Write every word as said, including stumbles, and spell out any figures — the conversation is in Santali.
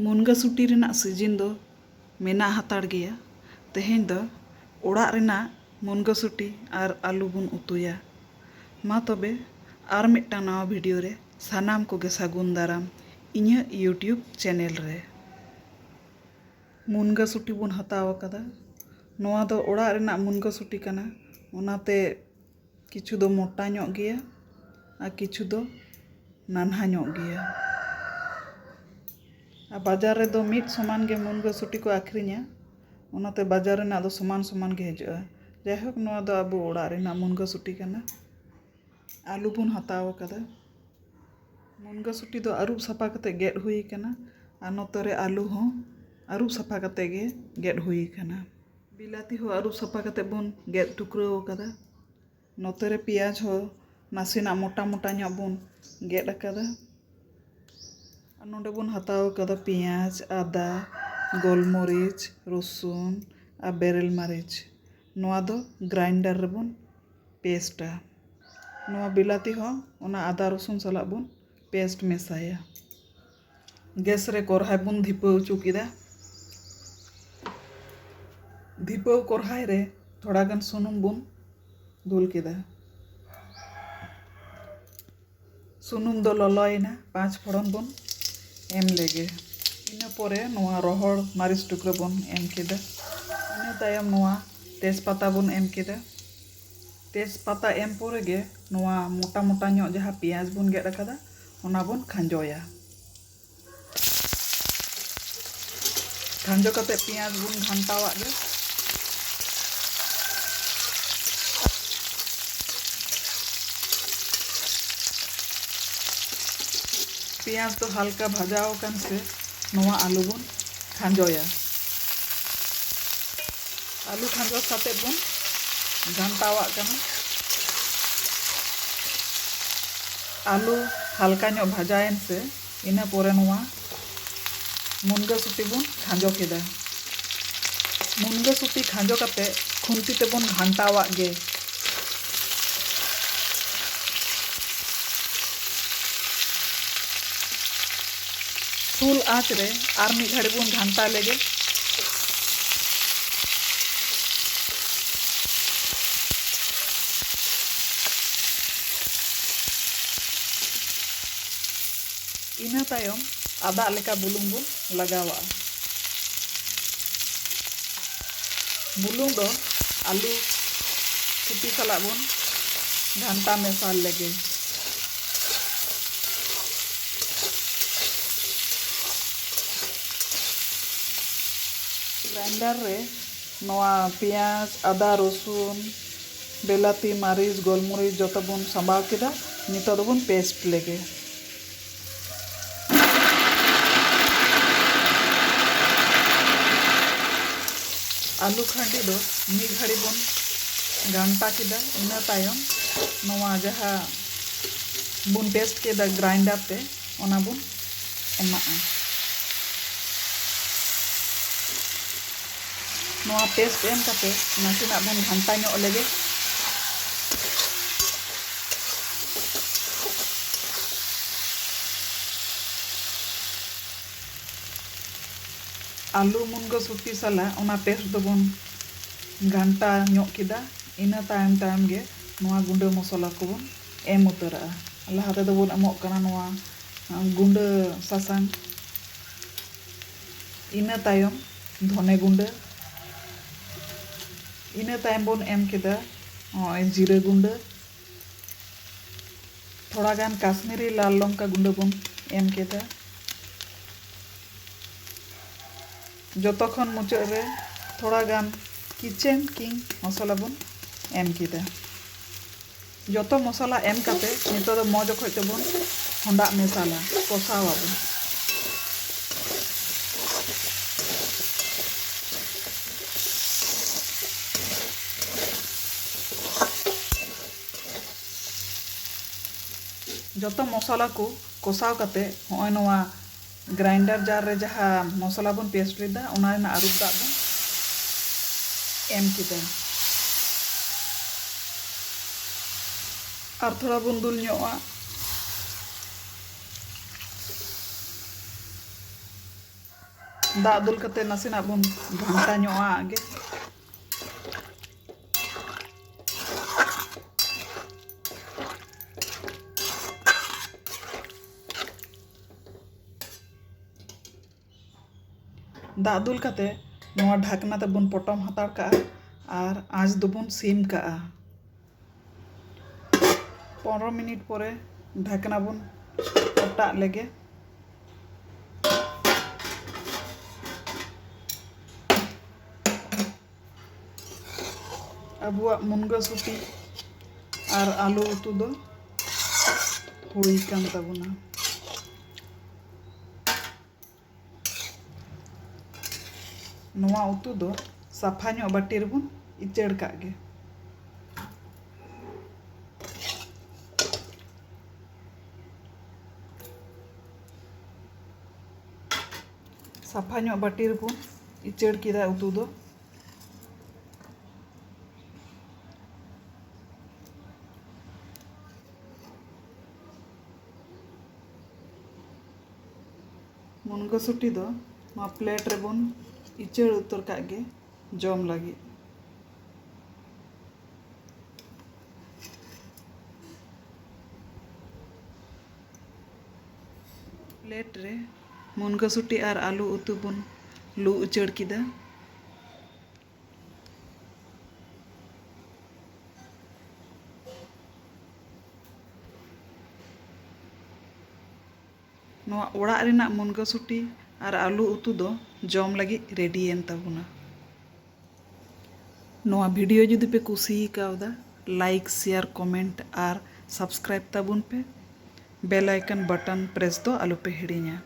ᱢᱩᱱᱜᱟᱹ ᱥᱩᱴᱤ ᱨᱮᱱᱟᱜ ᱥᱤᱡᱤᱱ ᱫᱚ ᱢᱮᱱᱟᱜ ᱦᱟᱛᱟᱲ ᱜᱮᱭᱟ᱾ ᱛᱮᱦᱮᱧ ᱫᱚ ᱚᱲᱟᱜ ᱨᱮᱱᱟᱜ ᱢᱩᱱᱜᱟᱹ ᱥᱩᱴᱤ ᱟᱨ ᱟᱹᱞᱩ ᱵᱚᱱ ᱩᱛᱩᱭᱟ᱾ ᱢᱟ ᱛᱚᱵᱮ, ᱟᱨ ᱢᱤᱫᱴᱟᱝ ᱱᱟᱣᱟ ᱵᱷᱤᱰᱤᱭᱳ ᱨᱮ ᱥᱟᱱᱟᱢ ᱠᱚᱜᱮ ᱥᱟᱹᱜᱩᱱ ᱫᱟᱨᱟᱢ ᱤᱧᱟᱹᱜ YouTube ᱪᱮᱱᱮᱞ ᱨᱮ᱾ ᱢᱩᱱᱜᱟᱹ ᱥᱩᱴᱤ ᱵᱚᱱ ᱦᱟᱛᱟᱣ ᱟᱠᱟᱫᱟ᱾ ᱱᱚᱣᱟ ᱫᱚ ᱚᱲᱟᱜ ᱨᱮᱱᱟᱜ ᱢᱩᱱᱜᱟᱹ ᱥᱩᱴᱤ ᱠᱟᱱᱟ, ᱚᱱᱟᱛᱮ ᱠᱤᱪᱷᱩ ᱫᱚ ᱢᱚᱴᱟ ᱧᱚᱜ ᱜᱮᱭᱟ ᱟᱨ ᱠᱤᱪᱷᱩ ᱫᱚ ᱱᱟᱱᱦᱟ ᱧᱚᱜ ᱜᱮᱭᱟ᱾ ᱟᱨ ᱵᱟᱡᱟᱨ ᱨᱮᱫᱚ ᱢᱤᱫ ᱥᱚᱢᱟᱱ ᱜᱮ ᱢᱩᱱᱜᱟᱹ ᱥᱩᱴᱤ ᱠᱚ ᱟᱹᱠᱷᱨᱤᱧᱟ, ᱚᱱᱟᱛᱮ ᱵᱟᱡᱟᱨ ᱨᱮᱱᱟᱜ ᱫᱚ ᱥᱚᱢᱟᱱ ᱥᱚᱢᱟᱱ ᱜᱮ ᱦᱤᱡᱩᱜᱼᱟ᱾ ᱡᱟᱭᱦᱳᱠ, ᱱᱚᱣᱟ ᱫᱚ ᱟᱵᱚ ᱚᱲᱟᱜ ᱨᱮᱱᱟᱜ ᱢᱩᱱᱜᱟᱹ ᱥᱩᱴᱤ ᱠᱟᱱᱟ᱾ ᱟᱹᱞᱩ ᱵᱚᱱ ᱦᱟᱛᱟᱣ ᱟᱠᱟᱫᱟ᱾ ᱢᱩᱱᱜᱟᱹ ᱥᱩᱴᱤ ᱫᱚ ᱟᱹᱨᱩᱵ ᱥᱟᱯᱷᱟ ᱠᱟᱛᱮ ᱜᱮᱫ ᱦᱩᱭ ᱟᱠᱟᱱᱟ᱾ ᱟᱨ ᱱᱚᱛᱮ ᱨᱮ ᱟᱹᱞᱩ ᱦᱚᱸ ᱟᱹᱨᱩᱵ ᱥᱟᱯᱷᱟ ᱠᱟᱛᱮ ᱜᱮ ᱜᱮᱫ ᱦᱩᱭ ᱟᱠᱟᱱᱟ᱾ ᱵᱤᱞᱟᱹᱛᱤ ᱦᱚᱸ ᱟᱹᱨᱩᱵ ᱥᱟᱯᱷᱟ ᱠᱟᱛᱮ ᱵᱚᱱ ᱜᱮᱫ ᱴᱩᱠᱨᱟᱹᱣ ᱟᱠᱟᱫᱟ᱾ ᱱᱚᱛᱮ ᱨᱮ ᱯᱮᱸᱭᱟᱡᱽ ᱦᱚᱸ ᱱᱟᱥᱮᱱᱟᱜ ᱢᱚᱴᱟ ᱢᱚᱴᱟ ᱧᱚᱜ ᱵᱚᱱ ᱜᱮᱫ ᱟᱠᱟᱫᱟ᱾ ᱟᱨ ᱱᱚᱰᱮ ᱵᱚᱱ ᱦᱟᱛᱟᱣ ᱟᱠᱟᱫᱟ ᱯᱮᱸᱭᱟᱡᱽ, ᱟᱫᱟ, ᱜᱳᱞᱢᱚᱨᱤᱪ, ᱨᱚᱥᱩᱱ ᱟᱨ ᱵᱮᱨᱮᱞ ᱢᱟᱹᱨᱤᱪ᱾ ᱱᱚᱣᱟ ᱫᱚ ᱜᱨᱟᱭᱤᱱᱰᱟᱨ ᱨᱮᱵᱚᱱ ᱯᱮᱥᱴᱟ᱾ ᱱᱚᱣᱟ ᱵᱤᱞᱟᱹᱛᱤ ᱦᱚᱸ ᱚᱱᱟ ᱟᱫᱟ ᱨᱚᱥᱩᱱ ᱥᱟᱞᱟᱜ ᱵᱚᱱ ᱯᱮᱥᱴ ᱢᱮᱥᱟᱭᱟ᱾ ᱜᱮᱥ ᱨᱮ ᱠᱚᱨᱦᱟᱭ ᱵᱚᱱ ᱫᱷᱤᱯᱟᱹᱣ ᱦᱚᱪᱚ ᱠᱮᱫᱟ᱾ ᱫᱷᱤᱯᱟᱹᱣ ᱠᱚᱨᱦᱟᱭ ᱨᱮ ᱛᱷᱚᱲᱟ ᱜᱟᱱ ᱥᱩᱱᱩᱢ ᱵᱚᱱ ᱫᱩᱞ ᱠᱮᱫᱟ᱾ ᱥᱩᱱᱩᱢ ᱫᱚ ᱞᱚᱞᱚᱭᱮᱱᱟ, ᱯᱟᱸᱪ ᱯᱷᱚᱲᱚᱱ ᱵᱚᱱ ᱮᱢ ᱞᱮᱜᱮ᱾ ᱤᱱᱟᱹ ᱯᱚᱨᱮ ᱱᱚᱣᱟ ᱨᱚᱦᱚᱲ ᱢᱟᱹᱨᱤᱪ ᱴᱩᱠᱨᱟᱹ ᱵᱚᱱ ᱮᱢ ᱠᱮᱫᱟ᱾ ᱤᱱᱟᱹ ᱛᱟᱭᱚᱢ ᱱᱚᱣᱟ ᱛᱮᱡᱽᱯᱟᱛᱟ ᱵᱚᱱ ᱮᱢ ᱠᱮᱫᱟ᱾ ᱛᱮᱡᱽᱯᱟᱛᱟ ᱮᱢ ᱯᱚᱨᱮ ᱜᱮ ᱱᱚᱣᱟ ᱢᱚᱴᱟ ᱢᱚᱴᱟ ᱧᱚᱜ ᱡᱟᱦᱟᱸ ᱯᱮᱸᱭᱟᱡᱽ ᱵᱚᱱ ᱜᱮᱫ ᱟᱠᱟᱫᱟ, ᱚᱱᱟ ᱵᱚᱱ ᱠᱷᱟᱸᱡᱚᱭᱟ᱾ ᱠᱷᱟᱸᱡᱚ ᱠᱟᱛᱮ ᱯᱮᱸᱭᱟᱡᱽ ᱵᱚᱱ ᱜᱷᱟᱱᱴᱟᱣᱟᱜ ᱜᱮ᱾ ᱯᱮᱸᱭᱟᱡᱽ ᱫᱚ ᱦᱟᱞᱠᱟ ᱵᱷᱟᱡᱟᱣ ᱟᱠᱟᱱ ᱥᱮ ᱱᱚᱣᱟ ᱟᱹᱞᱩ ᱵᱚᱱ ᱠᱷᱟᱸᱡᱚᱭᱟ᱾ ᱟᱹᱞᱩ ᱠᱷᱟᱸᱡᱚ ᱠᱟᱛᱮ ᱵᱚᱱ ᱜᱷᱟᱱᱴᱟᱣᱟᱜ ᱠᱟᱱᱟ᱾ ᱟᱹᱞᱩ ᱦᱟᱞᱠᱟ ᱧᱚᱜ ᱵᱷᱟᱡᱟᱭᱮᱱ ᱥᱮ, ᱤᱱᱟᱹ ᱯᱚᱨᱮ ᱱᱚᱣᱟ ᱢᱩᱱᱜᱟᱹ ᱥᱩᱴᱤ ᱵᱚᱱ ᱠᱷᱟᱸᱡᱚ ᱠᱮᱫᱟ᱾ ᱢᱩᱱᱜᱟᱹ ᱥᱩᱴᱤ ᱠᱷᱟᱸᱡᱚ ᱠᱟᱛᱮ ᱠᱷᱩᱱᱛᱤ ᱛᱮᱵᱚᱱ ᱜᱷᱟᱱᱴᱟᱣᱟᱜ ᱜᱮ᱾ ᱥᱩᱞ ᱟᱸᱪ ᱨᱮ ᱟᱨ ᱢᱤᱫ ᱜᱷᱟᱹᱲᱤ ᱵᱚᱱ ᱜᱷᱟᱱᱴᱟ ᱞᱮᱜᱮ᱾ ᱤᱱᱟᱹ ᱛᱟᱭᱚᱢ ᱟᱫᱟᱜ ᱞᱮᱠᱟ ᱵᱩᱞᱩᱝ ᱵᱚᱱ ᱞᱟᱜᱟᱣᱟᱜᱼᱟ᱾ ᱵᱩᱞᱩᱝ ᱫᱚ ᱟᱹᱞᱩ ᱥᱤᱯᱤ ᱥᱟᱞᱟᱜ ᱵᱚᱱ ᱜᱷᱟᱱᱴᱟ ᱢᱮᱥᱟ ᱞᱮᱜᱮ᱾ ᱜᱨᱟᱭᱤᱱᱰᱟᱨ ᱨᱮ ᱱᱚᱣᱟ ᱯᱮᱸᱭᱟᱡᱽ, ᱟᱫᱟ, ᱨᱚᱥᱩᱱ, ᱵᱮᱞᱟᱛᱤ ᱢᱟᱹᱨᱤᱪ, ᱜᱳᱞᱢᱚᱨᱤᱪ ᱡᱚᱛᱚ ᱵᱚᱱ ᱥᱟᱸᱵᱟᱣ ᱠᱮᱫᱟ᱾ ᱱᱤᱛᱚᱜ ᱫᱚᱵᱚᱱ ᱯᱮᱥᱴ ᱞᱮᱜᱮ᱾ ᱟᱹᱞᱩ ᱠᱷᱟᱸᱰᱤ ᱫᱚ ᱢᱤᱫ ᱜᱷᱟᱹᱲᱤ ᱵᱚᱱ ᱜᱷᱟᱱᱴᱟ ᱠᱮᱫᱟ᱾ ᱤᱱᱟᱹ ᱛᱟᱭᱚᱢ ᱱᱚᱣᱟ ᱡᱟᱦᱟᱸ ᱵᱚᱱ ᱯᱮᱥᱴ ᱠᱮᱫᱟ ᱜᱨᱟᱭᱤᱱᱰᱟᱨ ᱛᱮ, ᱚᱱᱟ ᱵᱚᱱ ᱮᱢᱟᱜᱼᱟ᱾ ᱱᱚᱣᱟ ᱯᱮᱥᱴ ᱮᱢ ᱠᱟᱛᱮ ᱱᱟᱥᱮᱱᱟᱜ ᱵᱚᱱ ᱜᱷᱟᱱᱴᱟ ᱧᱚᱜ ᱞᱮᱜᱮ᱾ ᱟᱹᱞᱩ ᱢᱩᱱᱜᱟᱹ ᱥᱩᱴᱤ ᱥᱟᱞᱟᱜ ᱚᱱᱟ ᱯᱮᱥᱴ ᱫᱚᱵᱚᱱ ᱜᱷᱟᱱᱴᱟ ᱧᱚᱜ ᱠᱮᱫᱟ᱾ ᱤᱱᱟᱹ ᱛᱟᱭᱚᱢ ᱛᱟᱭᱚᱢ ᱜᱮ ᱱᱚᱣᱟ ᱜᱩᱸᱰᱟᱹ ᱢᱚᱥᱞᱟ ᱠᱚᱵᱚᱱ ᱮᱢ ᱩᱛᱟᱹᱨᱟᱜᱼᱟ᱾ ᱞᱟᱦᱟ ᱛᱮᱫᱚ ᱵᱚᱱ ᱮᱢᱚᱜ ᱠᱟᱱᱟ ᱱᱚᱣᱟ ᱜᱩᱸᱰᱟᱹ ᱥᱟᱥᱟᱝ, ᱤᱱᱟᱹ ᱛᱟᱭᱚᱢ ᱫᱷᱚᱱᱮ ᱜᱩᱸᱰᱟᱹ, ᱤᱱᱟᱹ ᱛᱟᱭᱚᱢ ᱵᱚᱱ ᱮᱢ ᱠᱮᱫᱟ ᱱᱚᱜᱼᱚᱭ ᱡᱤᱨᱟᱹ ᱜᱩᱸᱰᱟᱹ, ᱛᱷᱚᱲᱟ ᱜᱟᱱ ᱠᱟᱥᱢᱤᱨᱤ ᱞᱟᱞ ᱞᱚᱝᱠᱟ ᱜᱩᱸᱰᱟᱹ ᱵᱚᱱ ᱮᱢ ᱠᱮᱫᱟ᱾ ᱡᱚᱛᱚ ᱠᱷᱚᱱ ᱢᱩᱪᱟᱹᱫ ᱨᱮ ᱛᱷᱚᱲᱟ ᱜᱟᱱ ᱠᱤᱪᱮᱱ ᱠᱤᱝ ᱢᱚᱥᱞᱟ ᱵᱚᱱ ᱮᱢ ᱠᱮᱫᱟ᱾ ᱡᱚᱛᱚ ᱢᱚᱥᱞᱟ ᱮᱢ ᱠᱟᱛᱮ ᱱᱤᱛᱚᱜ ᱫᱚ ᱢᱚᱡᱽ ᱚᱠᱚᱡ ᱛᱮᱵᱚᱱ ᱦᱚᱸᱰᱟᱜ ᱢᱮᱥᱟᱞᱟ, ᱠᱚᱥᱟᱣ ᱟᱵᱚᱱ᱾ ᱡᱚᱛᱚ ᱢᱚᱥᱞᱟ ᱠᱚ ᱠᱚᱥᱟᱣ ᱠᱟᱛᱮ ᱦᱚᱸᱜᱼᱚᱭ ᱱᱚᱣᱟ ᱜᱨᱟᱭᱤᱱᱰᱟᱨ ᱡᱟᱨ ᱨᱮ ᱡᱟᱦᱟᱸ ᱢᱚᱥᱞᱟ ᱵᱚᱱ ᱯᱮᱥᱴ ᱞᱮᱫᱟ, ᱚᱱᱟ ᱨᱮᱱᱟᱜ ᱟᱹᱨᱩᱵ ᱫᱟᱜ ᱵᱚᱱ ᱮᱢ ᱠᱮᱫᱟ᱾ ᱟᱨ ᱛᱷᱚᱲᱟ ᱵᱚᱱ ᱫᱩᱞ ᱧᱚᱜᱼᱟ᱾ ᱫᱟᱜ ᱫᱩᱞ ᱠᱟᱛᱮ ᱱᱟᱥᱮᱱᱟᱜ ᱵᱚᱱ ᱜᱷᱟᱱᱴᱟ ᱧᱚᱜ ᱟᱜ ᱜᱮ᱾ ᱫᱟᱜ ᱫᱩᱞ ᱠᱟᱛᱮ ᱱᱚᱣᱟ ᱰᱷᱟᱠᱱᱟ ᱛᱮᱵᱚᱱ ᱯᱚᱴᱚᱢ ᱦᱟᱛᱟᱲ ᱠᱟᱜᱼᱟ ᱟᱨ ᱟᱸᱪ ᱫᱚᱵᱚᱱ ᱥᱤᱢ ᱠᱟᱜᱼᱟ᱾ ᱯᱚᱱᱨᱚ ᱢᱤᱱᱤᱴ ᱯᱚᱨᱮ ᱰᱷᱟᱠᱱᱟ ᱵᱚᱱ ᱚᱴᱟᱜ ᱞᱮᱜᱮ᱾ ᱟᱵᱚᱣᱟᱜ ᱢᱩᱱᱜᱟᱹ ᱥᱩᱴᱤ ᱟᱨ ᱟᱹᱞᱩ ᱩᱛᱩ ᱫᱚ ᱦᱩᱭ ᱠᱟᱱ ᱛᱟᱵᱚᱱᱟ᱾ ᱱᱚᱣᱟ ᱩᱛᱩ ᱫᱚ ᱥᱟᱯᱷᱟ ᱧᱚᱜ ᱵᱟᱹᱴᱤ ᱨᱮᱵᱚᱱ ᱤᱪᱟᱹᱲ ᱠᱟᱜ ᱜᱮ᱾ ᱥᱟᱯᱷᱟ ᱧᱚᱜ ᱵᱟᱹᱴᱤ ᱨᱮᱵᱚᱱ ᱤᱪᱟᱹᱲ ᱠᱮᱫᱟ ᱩᱛᱩ ᱫᱚ᱾ ᱢᱩᱱᱜᱟᱹ ᱥᱩᱴᱤ ᱫᱚ ᱱᱚᱣᱟ ᱯᱞᱮᱴ ᱨᱮᱵᱚᱱ ᱤᱪᱟᱹᱲ ᱩᱛᱟᱹᱨ ᱠᱟᱜ ᱜᱮ ᱡᱚᱢ ᱞᱟᱹᱜᱤᱫ᱾ ᱯᱞᱮᱴ ᱨᱮ ᱢᱩᱱᱜᱟᱹ ᱥᱩᱴᱤ ᱟᱨ ᱟᱹᱞᱩ ᱩᱛᱩ ᱵᱚᱱ ᱞᱩ ᱩᱪᱟᱹᱲ ᱠᱮᱫᱟ᱾ ᱱᱚᱣᱟ ᱚᱲᱟᱜ ᱨᱮᱱᱟᱜ ᱢᱩᱱᱜᱟᱹ ᱥᱩᱴᱤ ᱟᱨ ᱟᱹᱞᱩ ᱩᱛᱩ ᱫᱚ ᱡᱚᱢ ᱞᱟᱹᱜᱤᱫ ᱨᱮᱰᱤᱭᱮᱱ ᱛᱟᱵᱚᱱᱟ᱾ ᱱᱚᱣᱟ ᱵᱷᱤᱰᱤᱭᱳ ᱡᱩᱫᱤ ᱯᱮ ᱠᱩᱥᱤ ᱠᱟᱣᱫᱟ, ᱞᱟᱭᱤᱠ, ᱥᱮᱭᱟᱨ, ᱠᱚᱢᱮᱱᱴ ᱟᱨ ᱥᱟᱵᱥᱠᱨᱟᱭᱤᱵ ᱛᱟᱵᱚᱱ ᱯᱮ᱾ ᱵᱮᱞ ᱟᱭᱠᱚᱱ ᱵᱟᱴᱚᱱ ᱯᱨᱮᱥ ᱫᱚ ᱟᱞᱚ ᱯᱮ ᱦᱤᱲᱤᱧᱟ᱾